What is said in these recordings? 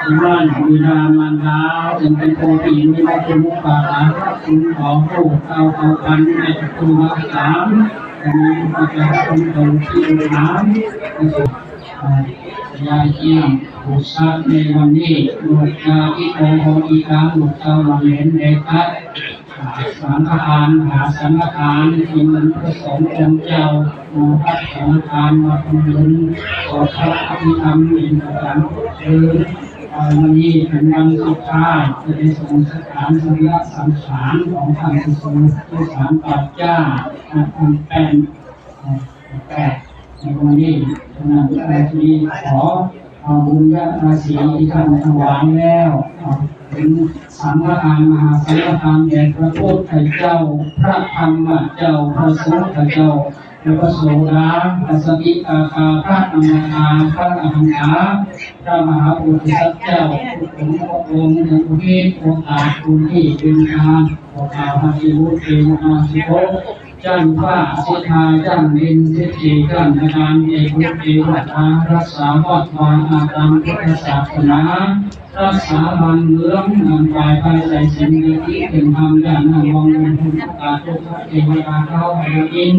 ເປັນບ້ານບິດາມານດາ ເຊິ່ງເປັນຜູ້ທີ່ມີພະຄຸນອຸປະຖາກ ພະຄຸນຂອງຜູ້ເຖົ້າເຜົ່າພັນໃນປະຕູມະຂາມ ແລະ ມີພະເຈົ້າຄຸນໂຕທີ່ອຸປະຖາກ ແລະ ຍາດຽມຜູ້ສັກໃນວັນນີ້ ລູກຊາວອີໂກໂຮອີກາ ລູກຊາວລຳເຫັນເດຊະ ສັງຄະທານ ມະຫາສັງຄະທານ ທີ່ມັນປະສົງອົງເຈົ້າ ມາຮັບສັງຄະທານ ມາທຳບຸນ ສວດພະອະພິທຳ ເປັນປະຈຳທຸກຄືນ. ເອີ ມື້ນີ້ເປັນວັນສຸດທ້າຍ ຈະໄດ້ສົງສະການສະລີລະສັງຂານຂອງທ່ານພະສົງ ສາມປັດຈາ ທ່ານແປ້ນ ແປດໃນວັນນີ້. ສະນັ້ນ ເຮົາຈະຂໍເອົາບຸນຍະພາສີທີ່ທ່ານຖວາຍແລ້ວ ເປັນສັງຄະທານ ມະຫາສັງຄະທານແດ່ພະພຸດທະເຈົ້າ, ພະທຳມະເຈົ້າ, ພະສົງຄະເຈົ້າ ແລະ ພະໂສດາ, ພະສະກິທາຄາ, ພະອະນາຄາ, ພະອະຫັນຕາ, ພະມະຫາໂພທິສັດເຈົ້າ ທຸກອົງ ທຸກອົງ ໃນອຸທິດໂອກາດບຸນນີ້ເປັນທານ ຂໍຂ້າພະເຈົ້າ ເທວະດາສິບຫົກ ຊັ້ນຟ້າສິດທາ ຊັ້ນດິນສິບສີ່ ຊັ້ນອາຈານເອກະເທວະດາ ຮັກສາວັດວາອາຣາມພຸດທະສາສະໜາ ຮັກສາບ້ານເມືອງ ນຳກາຍພາຍໃສສິນ ແລະ ທີ່ເປັນທຳ ຢ່ານຳວັງເງິນທຶນ ອາກາດ ໂຕພະເທວະດາ ທ້າວພະຍາອິນ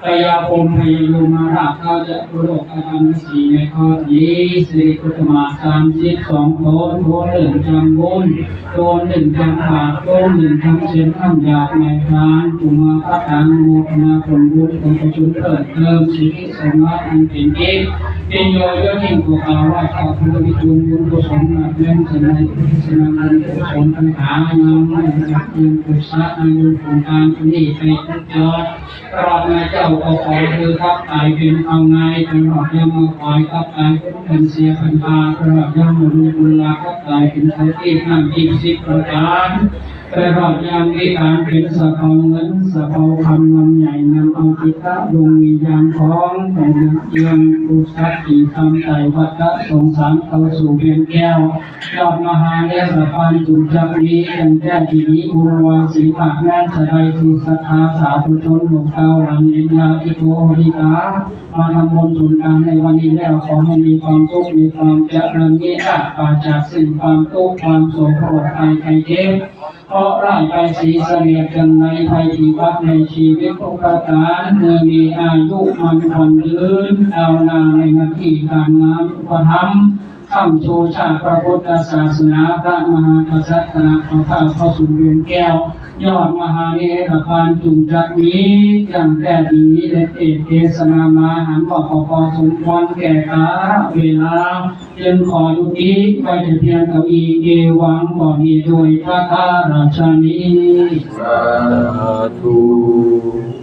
ໄປ ພະຍາພົມ ພະຍາຍົມມະລາດ ທ້າວຈະຕຸໂລກະທຳສີ່ ໃນຂໍ້ນີ້ ສິລິກຸດຕະມາ ສາມສິບສອງ ໂຕ ໂຕເລີ່ມຈຳບຸນ ໂຕເລີ່ມຈຳບາດ ໂຕເລີ່ມຈຳສິນ ທຳຢາດໃນທານ ຜູ້ມາປະທານໂມທະນາຜົນບຸນ ຂອງປະຊາຊົນເພີ່ມເຕີມ ສິລິສົມບັດອັນເປັນເອກ ເປັນໂຍຍຍິ່ງກວ່າ ວ່າຂອບຄຸນທີ່ບຸນກຸສົນ ນັບແມ່ນສະໄໝ ສະນຳບຸນກຸສົນ ທັງຫຼາຍ ນຳໃຫ້ຮັກຍັງປຸດສະ ໃນບຸນໂຄງການນີ້ໄປທຸກຍອດ ພະນະເຈົ້າກໍຂໍຄືກັບກາຍເປັນເອົາງ່າຍ ເປັນຮອດຍາມມາຄອຍກັບກາຍເປັນເປັນເສຍເປັນພາ ເປັນຮອດຍາມມາລຸນບຸນລາກັບກາຍເປັນເຂົາຕີບນ້ຳຕີບສິບປະການ ເປັນຮອດຍາມມີການເປັນສະເປົາເງິນ ສະເປົາຄຳນຳໃຫຍ່ ນຳເອົາຈິດຕະດວງວິນຍານຂອງແຕ່ນາງຕຽມຜູ້ສັກທີ່ທຳໃຈວັດຕະສົງສານເຂົ້າສູ່ວຽງແກ້ວ ຍອດມະຫາເນລະປານຈຸນຈັກມີ ອັນແທ້ທີ່ດີ ອຸມວາສີພາກແມ່ນສະໄດທີ່ສັດທາສາທຸຊົນ ລູກເຕົ້າຫຼານເລນຍາຕິໂກໂຫຕິກາ ມາທຳບຸນສູນກາງໃນວັນນີ້ແລ້ວ ຂໍໃຫ້ມີຄວາມສຸກ ມີຄວາມຈະເລີນ ມີລາບປາສຈາກສິ່ງຄວາມທຸກ ຄວາມໂສກ ໂລກໄພໄຂ້ເຈັບ ເພາະຮ້າຍໄພສີສະເໜຽດກັນໃນໄພທີ່ວັດໃນຊີວິດທຸກປະການ ເມື່ອມີອາຍຸໝັ້ນຂວັນຍືນ ກ້າວໜ້າໃນໜ້າທີ່ການງານອຸປະຖຳ ຄ້ຳຊູຊາດພະພຸດທະສາສະໜາ ພະມະຫາກະສັດ ຄະນະພະທ້າວເຂົ້າສູ່ວຽງແກ້ວ ຍອດມະຫາເນລະປານຈຸງຈັກມີ ຢ່າງແທ້ດີເດັດເອກເທສະນາມາ ຫັນວ່າກໍພໍສົມຄວນແກ່ກາລະເວລາ ຈຶ່ງຂໍຍຸຕິໄວ້ແຕ່ພຽງເທົ່ານີ້ ເອວັງ ກໍມີດ້ວຍປະການະຊະນີ້ ສາທຸ.